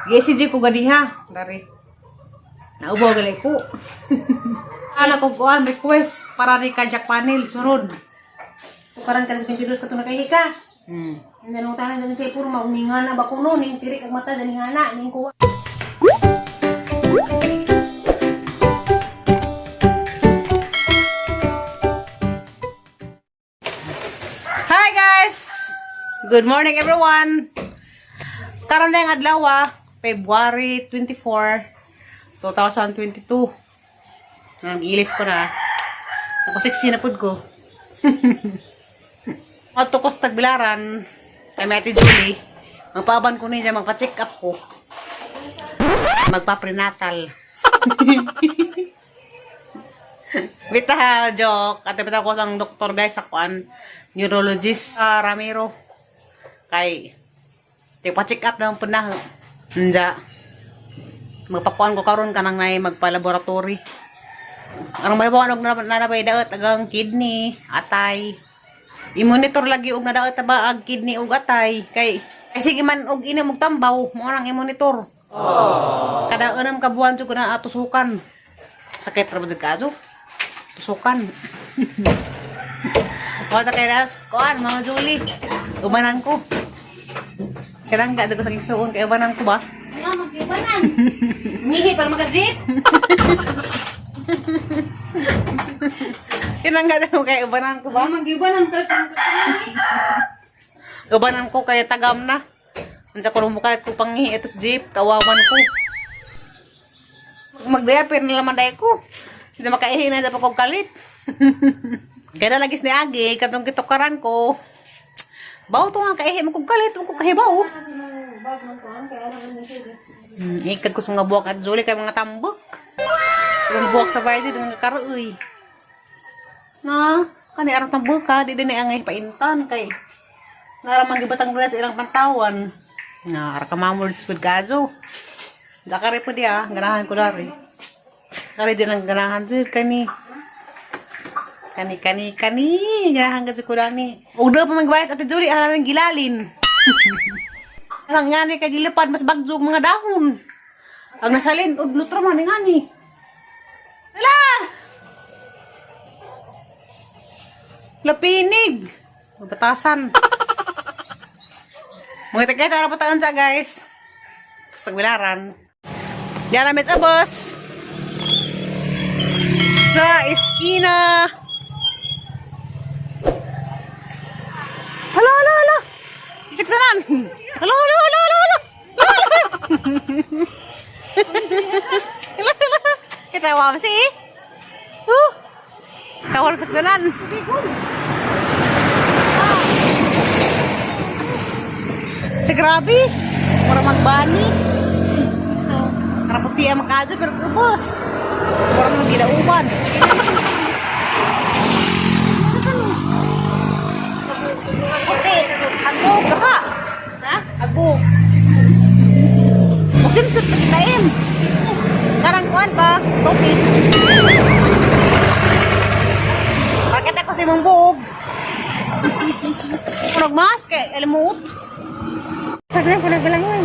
ECG ko ganiha. Dari. Naubaw gali ko. Ana ko kuan request para ni Kajak Panel sunod. Tukaran ka na sa 22 ka tunay ka. Ang tanan sa puro mauningan na ba kuno ning tirik ang mata dani nga na ning kuwa. Hi guys! Good morning everyone! Karon na yung adlaw ah, February 24, 2022. Ang ilis ko na. Napasiksi na pud ko. Ato ko sa tagbilaran, kay Ate Julie, magpaaban ko niya, magpa-check up ko. Magpa-prenatal. Bita ha, joke. Ate bita ko sang doktor guys sa kuan, neurologist Ramiro. Kay ti pa-check up na ang punah. Nja. Magpakuan ko karon kanang nay magpa-laboratory. Arang may bawa og nanabay daot agang kidney, atay. I-monitor lagi og nadaot ba ag kidney ug atay kay ay sige man og inom og tambaw mo nang i-monitor. Kada 6 ka buwan jud ko na atusukan. Sakit ra ba jud kaso? Tusukan. O sa kay kuan mga Julie. Ubanan ko. Kailangan ka ko sa kigsuon kay ubanan ko ba? Nga magibanan. Ngihi para magazip. Kailangan ka kay ubanan ko ba? Nga magibanan ka. Ubanan ko kay tagam na. Unsa ko mukha ko pangihi ito sa jeep, kawawan ko. Magdaya pero na laman dai ko. Hindi makaihi na sa pagkong kalit. Kaya lagis ni Agi, katong kitukaran ko. Baw to nga kaihi mo kong kalit, mo kong kahibaw. Ikad ko sa mga buwak at zuli kay mga tambok. Yung buwak sa bayad nga karoy. Na, kani arang tambok ka, di din ang paintan kay naramang gibatang sa ilang pantawan. Na, ara ka mamul with gazo. Zakari po diya, ganahan ko dari. Kari din ang ganahan jud kani. Kani kani kani, ganahan ka ko dani. Ug do pa magbayas at duri ara ring gilalin. Ang ngani kay gilipad mas bagjog mga dahon. Ang nasalin og lutro man ni ngani. Ala! Lapinig. Mabatasan. Mga tagay tara pataan sa guys. Basta tagwilaran. Diyan namin sa bus. Sa eskina. Hala, hala, hala. Siksanan. Hala, hala, hala, hala, hala. Hala, hala. Hala. Kita wa si. Oh. Tawar siksanan. Sa grabe. Mura magbani. Karaputi ang makadyo pero ubos. Mura mag gilauban. Puti. Ago gaha. Ha? Ago. Magsimsot pa kita im. Karang kuan ba? Tupis. Bakit ako si mong buog? Punog mas kay alimuot. Saglan ko na galangoy.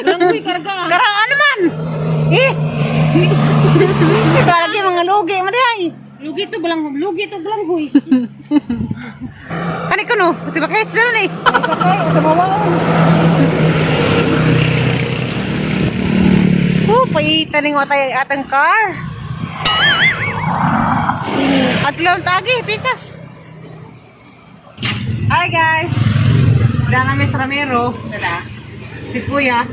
Galangoy karga. Karang ano man? Eh! Ito lagi mga lugi man ay. Lugi to galang lugi to galanghoy. Kani ko no, si bakit sila ni. Ay tumawaon. Oh, paitaning wa tayo atang car. At lang tagi, pikas. Hi guys. Wala namin sa Ramiro. Wala. Si Kuya.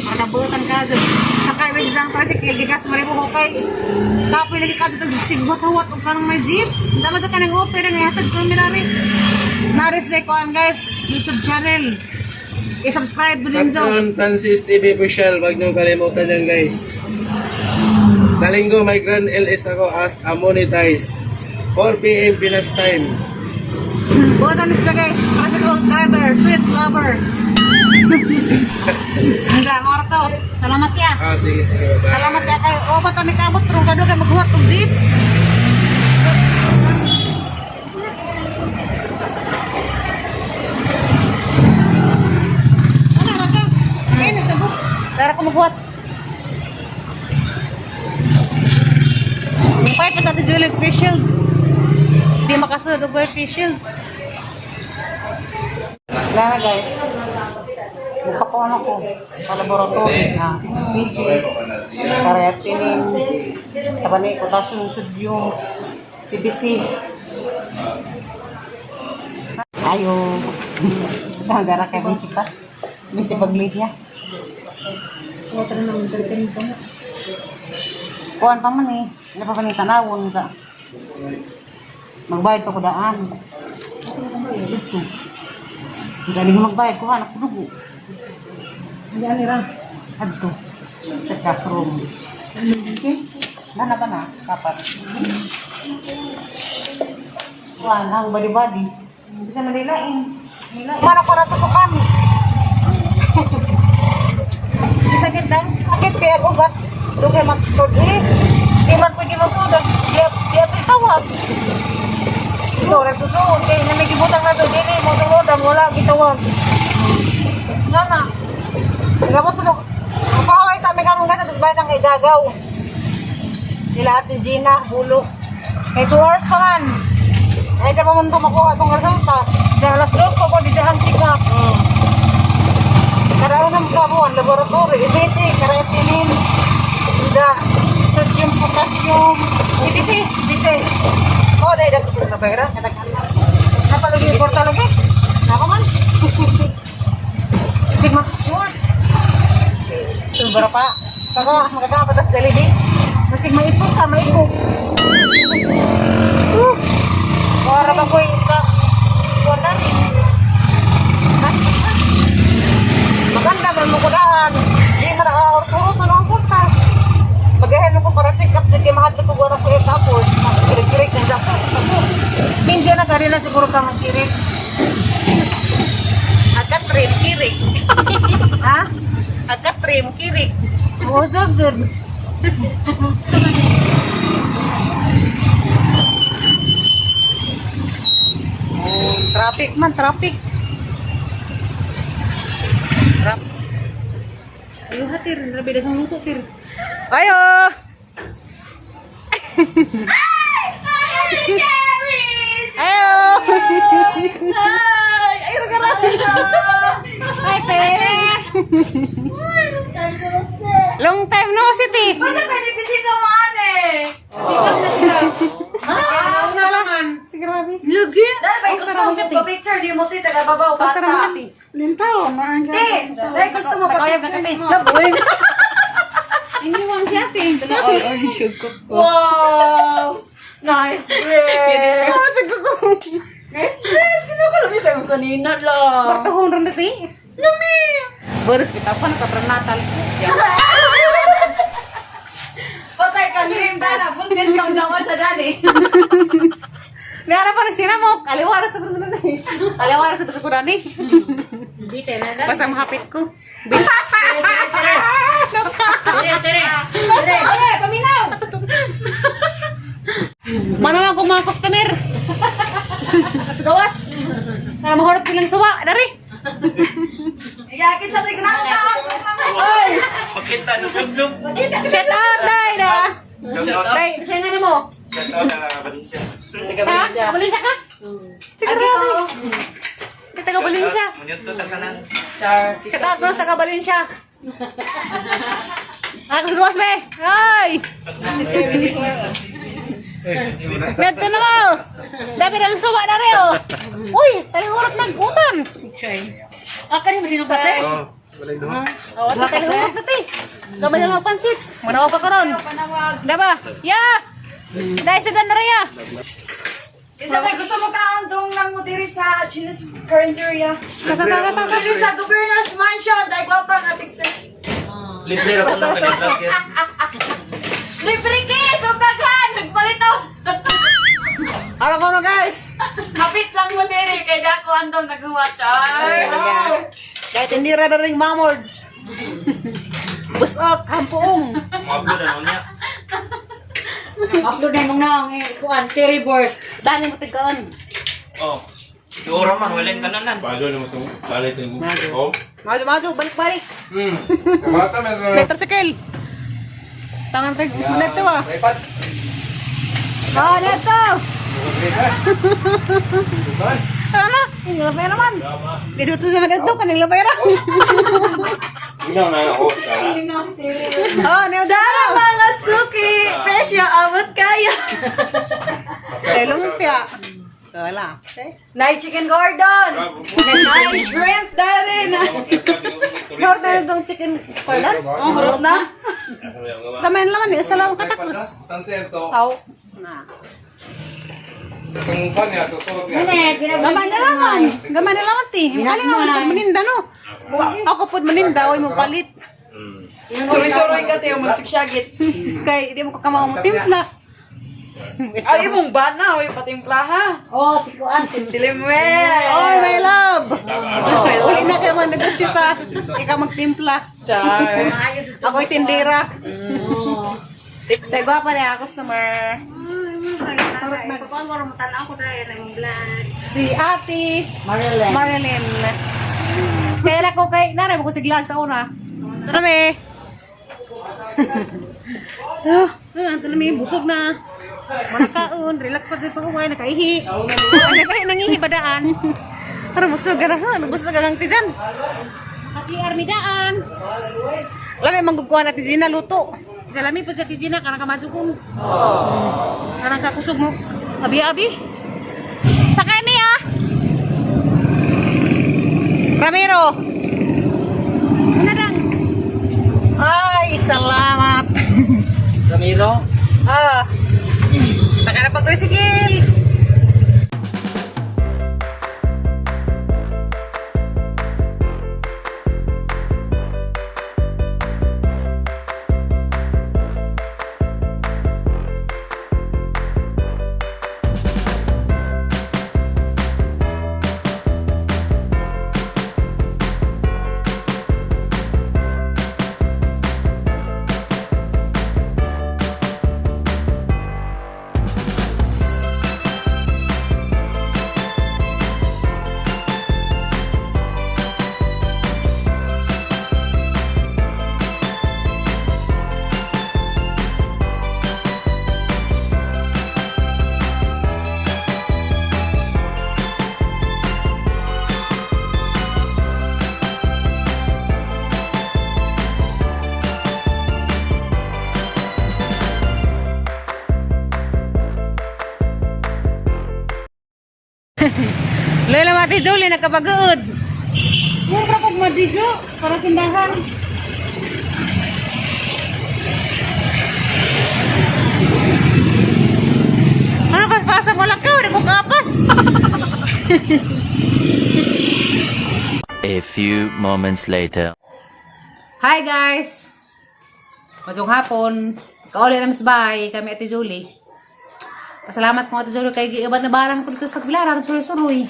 Makabutan ka doon. Sakay may isang tricycle. Gigas mo rin mo kay. Kapoy lagi ka dito. Sigwat-hawat o karang may jeep. Dapat ka nang opera. Ngayon ko mirari. Naris sa kuan guys. YouTube channel. I-subscribe mo din dyan. Patron Francis TV Official, wag niyong kalimutan yan guys. Sa linggo, may Grand LS ako as a monetize. 4 p.m. Pinas time. Buhatan sila guys. Tricycle driver, sweet lover. Hindi, mga to. Salamat ya. Ah, sige, sige. Bye. Salamat ya kayo. O, ba't kami kabot? Pero gano'n kayo maghuwat og jeep? Ano ra ka? Ay nagtabok. Tara ko maghuwat. Pay pa sa Ate Julie face shield. Di makasud og face shield. Lara, guys. Magpakuan ako sa laboratory na SPG, creatinine, sa bani, potassium, sodium, CBC. Ayo. Nagara kay busy pa. Busy paglihiya. Water na mag-drink ko na. Kuan pa man eh. Napapanita tanawon sa magbayad pa ko daan. Dito. Sa ko magbayad ko anak ko dugo. Hindi ani ra. Adto. Sa classroom. Ano dito? Nana ba na? Kapat. Kuan ang body-body. Hindi ka malilain. Malilain. Mana ko na tusukan. Sakit dang. Sakit kaya ugat. Dugay magtud eh. Di man pwede masudag. Di di tawag. Ito, nagsusuod. Kaya na may gibutang na to. Dili, mo sulod ang wala, gitawag. Nga na. Gabot to. Kapahaway sa aming karong gasa, tapos bayad ang igagaw. Sila Ate Gina, bulo. Kay 2 hours pa man. Ay, di pa man ito makuha itong resulta. Dahil alas 2 pa ko, di dyan check up. Karaan ng kabuan, laboratory, EBT, creatinine, da, sodium, potassium, EBC, EBC. Oh, dahil dagko na pera, kadaghan na. Napalagi, porta lagi. Nako man. Sigma, sure. Sobra pa. Kaka, makakapat at dali. Masig maipok ka, maipok. Para ba ko yung ka? Wala ni. Maganda man mo kudaan. Di man nakaurturo na ang punta. Magahin ko para check up di mahadlok ko wala ko ikapon. Kirik-kirik na dapat. Minsan na ka rin na siguro ka magkirik. Akatrim kirik. Ha? Akatrim kirik. Oo, jog, jog. Oh, traffic man, traffic. Traffic. Ayo ha, tir. Grabe daghang luto, tir. Ayo. Ayo. Ay! Hi, te. Long time no see, te. Basta pwede bisita mo, ane! Ah, una lang man. Grabe. Lagi! Dahil ba gusto mo pa-picture, di mo ti, taga-babaw, Basta bata. naman, te. Ti, dahil gusto mo pa-picture mo. Iniwan siya, te. Wow! Nice dress! Nice dress! Kinukulong tayo sa nina lang. Partuhon rin na, te. Nami! Boris, kita pa nakapranatal. Patay ka, green bana. Buntis ka dyan sa dani. Nara pa nagsinamok. Kaliwara sa kuno na. Kaliwara sa kuno ni. Hindi, te. Na, Basta mahapit ko. Tere, tere. Tere, paminaw! Manawag ko mga customer. Sa gawas. Para mahurot silang suwa. Dari. Iyakit sa tuwing na taon. Pakita no sugsug. Shout out, Day na. Shout out. Day, bisaya nga na mo. Shout out na Valencia. Ha? Taga Valencia ka? Siguro. Taga Valencia. Munyot to tasanan. Shout out bro, taga Valencia. Ako sa gawas, be. Ay! Medto na mo. Dabi ang suwa na rin, oh. Uy, talihurot nag-utan. Aka ni masino kasi? Oh, walay duha. Oh, talihurot na, te. Gamay lang pansit. Manawag ka karon. Daba? Ya! Dahil sa Danaraya. Isa may gusto mo kaon dong lang mo diri sa Chinese Carinderia. Sa sa sa sa. Dili sa Governor's Mansion, dahil gwapa nga picture. Libre ra ko nang kanila. Libre kiss! Huwag daghan! Nagpalitaw! Ara ko no, guys. Kapit lang mo diri, kay dako andam nagawa, char! Kahit hindi ra na ring mamords. Busok, hampuong. Mo-upload na niya. Upload na mong naong eh. Kuan, Terry Bors. Dali mo tigkaan. Oh. Siguro man wala kananan. Bago naman itong balit ng Oh. Maju, maju, balik, balik. Bata may sa Letter sikil. Tangan tayo, neto ah. Tripod. Ah, neto. Tutan. Ano? Inila pa naman. Di sa ito sa neto, kanila pa yun. Ikaw na ako. Oh, neo dalo. Mga suki! Presyo, abot kaya! Lumpia. Wala. Okay. Night Chicken Gordon! Night Shrimp, darling! Order na itong chicken cordon. Oh, hurot na. Laman laman eh, isa lang katakos. Tante ito. Aw. Na. Itong pan niya, susunod niya. Gamay na laman. Gamay na laman ti. Ano nga man maninda no? Ako pud maninda oy mo palit. Suroy-suroy ka tayo, magsiksagit. Kay di mo ko kamao mo timpla. Ay, imong bana, oy, patimpla ha. Oh, si Kuan. Si Lemuel. Oy, my love. Uli na kayo mga negosyo ta. Ikaw magtimpla. Char. Ako'y tindera. Tay gwapa na customer. Si Ate Marilyn. Marilyn. Kaya ko kay nara mo ko siglag sa una. Tara me. Ah, ito na may busog na. Manakaon, relax pa dito ko nakaihi. Ano ba nangihi ba daan? Para magsuga na ha, busog ang tijan. Kasi armidaan. Wala may mangguguan na tijina luto. Jalami po sa tijina karang kamadyo kong. Karang kakusog mo. Abi-abi. Sakay mi ah. Ramiro. Una dang. Ay, salamat. Ramiro? Ah. Saka na pag-tricycle. Lola Mati Julie, nagkapagood. Mura pag madijo para simbahan. Ano pa pasa mo lang ka? Wala ko kapas. A few moments later. Hi guys! Masong hapon. Kauli namin sa bahay. Kami Ate Julie. Pasalamat ko Ate Julie kay giiban na barang ko dito sa Tagbilaran. Suroy-suroy.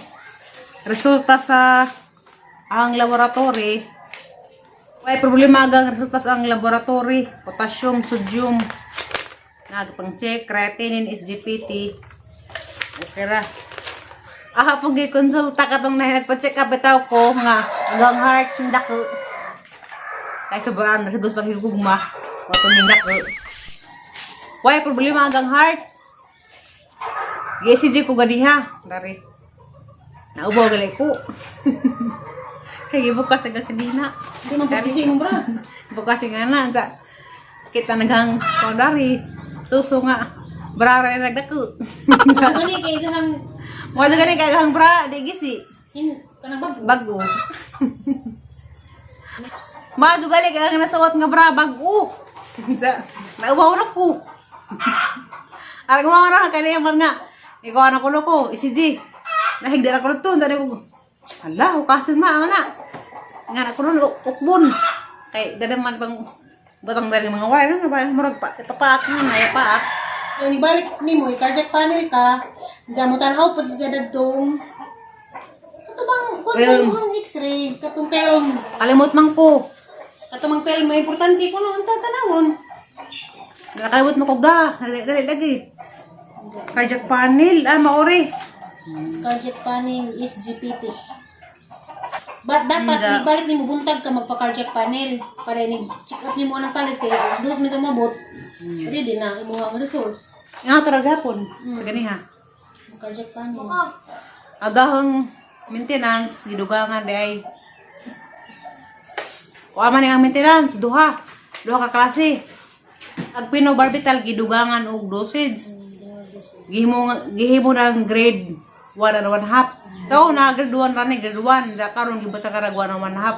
Resulta sa ang laboratory. May problema ang resulta sa ang laboratory. Potassium, sodium. Nagpang check, creatinine, SGPT. Okay ra. Aha pong gikonsulta katong na nagpa-check up bitaw ko nga hanggang heart dako. Kay sobrang nasigos paghigugma. Wato ning dako. Why problema hanggang heart? Gi-ECG ko ganiha. Dari. Naubo gali ko. Kay gibukas sa gasolina. Hindi man pagkising bra. Bukas nga na sa kita naghang kondari. Suso nga. Brara na nagdako. Ano gani kay gahang Mga gani kay gahang bra di gisi. hin kanang bago. Bago. Majo gali kay ang nasuot nga bra bago. Sa nauwaw na ko. Arang mga ra kay man nga. Ikaw na kulo ko, ECG. Nahigda na ko to, dali ko. Ala, hukasin ma ana. Nga na kulo ukbon. Kay dada man bang butang dali mga wire na ba murag pa papaak na na paak. Yung ibalik nimo, i-cardiac panel ka, diyan mo tan-aw pa siya dadtong. Kato bang kung Film. sa imong x-ray, katong film. Kalimot man ko. Kato mang film may importante kuno ang tatanawon. Nakalimot mo kog da. Dali dali lagi. Cardiac panel, ah maori. Cardiac panel is GPT. But dapat ibalik nimo buntag ka magpa-cardiac panel para ni check up nimo ang kalis kay dos mi mabot. Ready na imo ang result. Nga to ra gapon. Sa ganiha. Ang cardiac panel. Agahang maintenance gidugangan di ay. Kuha man ang maintenance duha. Duha ka klase. Ag pinobarbital gidugangan og dosage. Gihimo gihimo ng grade 1 and 1 half. So na grade 1 ra ni grade 1 sa karon gibutang ka rag 1 and 1 half.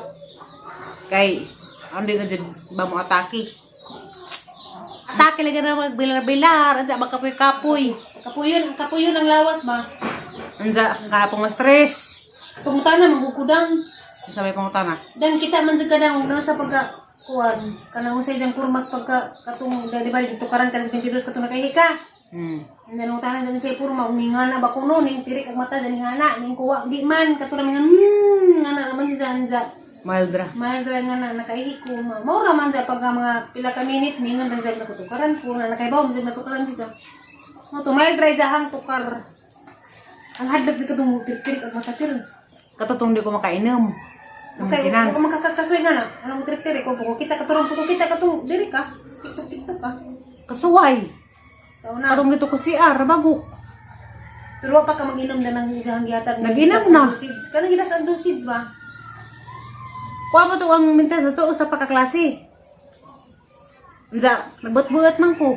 Kay andi na jud ba mo atake. Atake lagi na magbilar-bilar, ansa magkapoy-kapoy. Kapuyon, kapuyon ang lawas ba? Ansa ka pong ma-stress. Pangutana magukudang. Unsa may pangutana? Dan kita man jud kadang og sa pagka kuan kanang unsay diyang kurmas pagka katong dali ba dito karan kan 22 katong nakaihi ka. Nanong tanan dyan sa puro mauningan na ba kuno ning tirik ang mata dyan nga na ning kuwa di man katura nga nga na raman siya anja. Mild ra. Mild ra nga na nakaihi ko ma. Mao ra man sa pag mga pila ka minutes ningon ra siya natutukaran ko na nakaibaw man siya natukaran siya. Mo to mild ra jahang tukar. Ang hadlok jud katong tirik ang mata tir. Katutong di ko makainom. Sa Okay, maintenance. kung makakakasuy nga na, anong tirik-tirik ko ko kita katurong ko kita katong diri ka. TikTok TikTok ka. Kasuway. Sa una, Karong dito ko CR, bago. pero wa pa ka mag-inom na ng isang gihatag. Nag-inom na. Dosage. Kanang gilas ang dosage ba? Kuha mo to ang maintenance na to, usa pa ka klase. Unsa, nagbuot-buot man ko.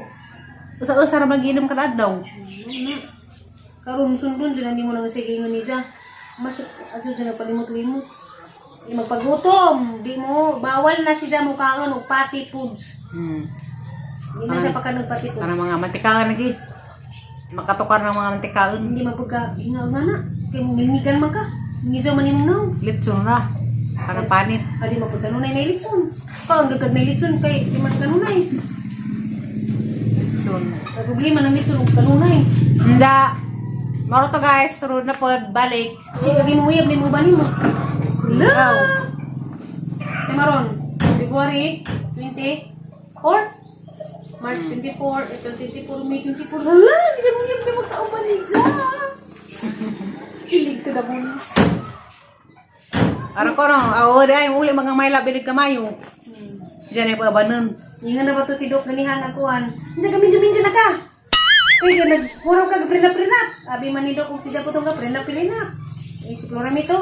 Usa-usa ra magiinom kada adlaw. Karon sundon dyan hindi mo nang sige ingon niya. Mas aso dyan nagpalimot-limot. Di magpagutom, di mo bawal na siya mo kaon og pati foods. Di na siya pakanon pati foods. Kana mga mantikaon lagi. Makatukar ng mga mantikaon. Hindi mapagka hingaw nga na. Kay mong gilngigan man ka. Ngizaw man imong naong. Litson ra. Kanang panit. Adi mapagkanunay na litson. Kaon gagad na litson kay di man kanunay. Litson. May problema ng litson og kanunay. Unsa. Maro to guys, sunod na pod balik. Sige, kagi mo uyab ni mo ba nimo? Ikaw. Kay maron, February 24, March 24, April 24, May 24. Hala, hindi ka mong yung magkauban ni Za. Kilig to the bones. Aron ko no, awo dai uli mga may labi ng kamayo. Diyan ay paabanon. Ingan na ba to si Doc ganihan ang kuan? Hindi ka minjo-minjo na ka. Kay ka nagpuro ka prina-prina. Abi man ni Doc kung si Za putong ka prina-prina. Eh, si Flora mito.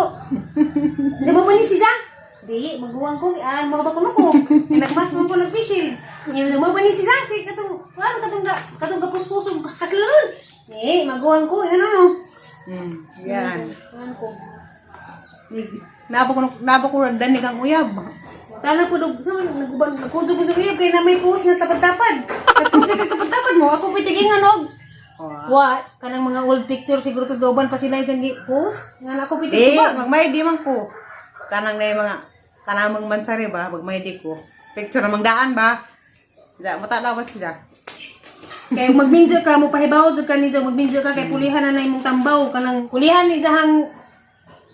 Hindi mo ba ni si Za? Di, maguwang ko, an, mga ba kuno ko. Nagmas mo po nagpisil. Hindi mo ba ni si Za? Si katong, kuan, katong, katong kapus-pusong kasulunod. Eh, maguwang ko, ano no? Yan. Kuan ko. Nabo ko danig ang uyab. Sana po dog, sa naguban, nagkudyo-kudyo kayo, kaya na may post nga tapad-tapad. Nagpost ka tapad-tapad mo, ako pitigingan og. Wa, kanang mga old picture siguro tos doban pa sila dyan gi post. Nga na ako pitig Eh, ba? magmay di man ko. Kanang na yung mga kanang mang mansari ba, magmay di ko. Picture namang daan ba? Ja, matalawas sila. Kay magminjo ka mo pahibaw jud ka ni Jaw, magminjo ka kay pulihan na na imong tambaw kanang pulihan ni jahang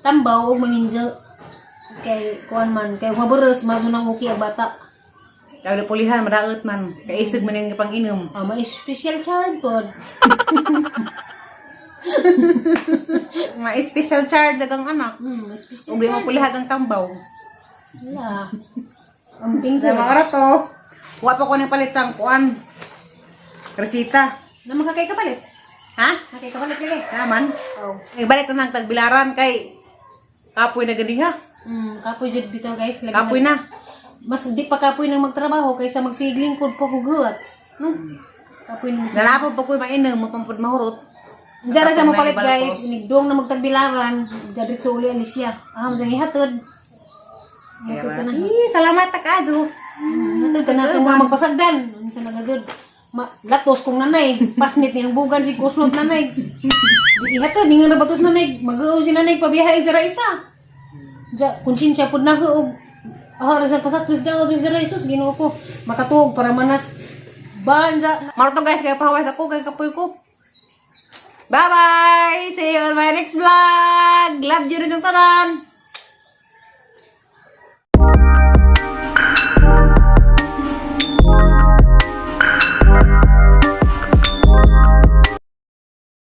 tambaw og maminjo. Kay kuan man kay mabaros mazo nang uki ang bata. Kaya pulihan, madaot man. Kaisig man yung pang-inom. Ah, may special child pod. May special charge ang anak. May special. Ug di mo pulihag ang tambaw. Wala. Amping Sa jud. mga rato, wa pa ko nang palit sang kuan. Resita. Na makakay kapalit. Ha? Nakay kapalit lagi. Naman. Oh. Ibalik na ng tagbilaran kay kapoy na ganiha. Kapoy jud bitaw guys. Labi Kapoy na. Mas di pa kapoy nang magtrabaho kaysa magsiglingkod pa hugot. No? Kapoy nang Nalapod pa ko'y mainom, mapampod mahurot. Diyan sa mo Kapag palit may guys, balkos. inigdong na magtagbilaran, diyan uli Alicia. Ah, mo ihatod. Hatod ka na. Eh, salamat ta kazo. Hatod ka na kung mga magpasagdan. Unsa na gajud? Ma latos kong nanay, pasnit ni ang bugan si kuslot nanay. Di ihatod ningan ra batos nanay, mag-uaw si nanay pabiyahe sa Raisa. Ja, konsensya pud na og ah, ra sa pasaktos daw sa Raisa, Ginoo ko. Makatuog para manas banza. Maroto guys, kaya pahawas ako, kay kapoy ko. Bye-bye! See you on my next vlog! Love you rin yung tanan!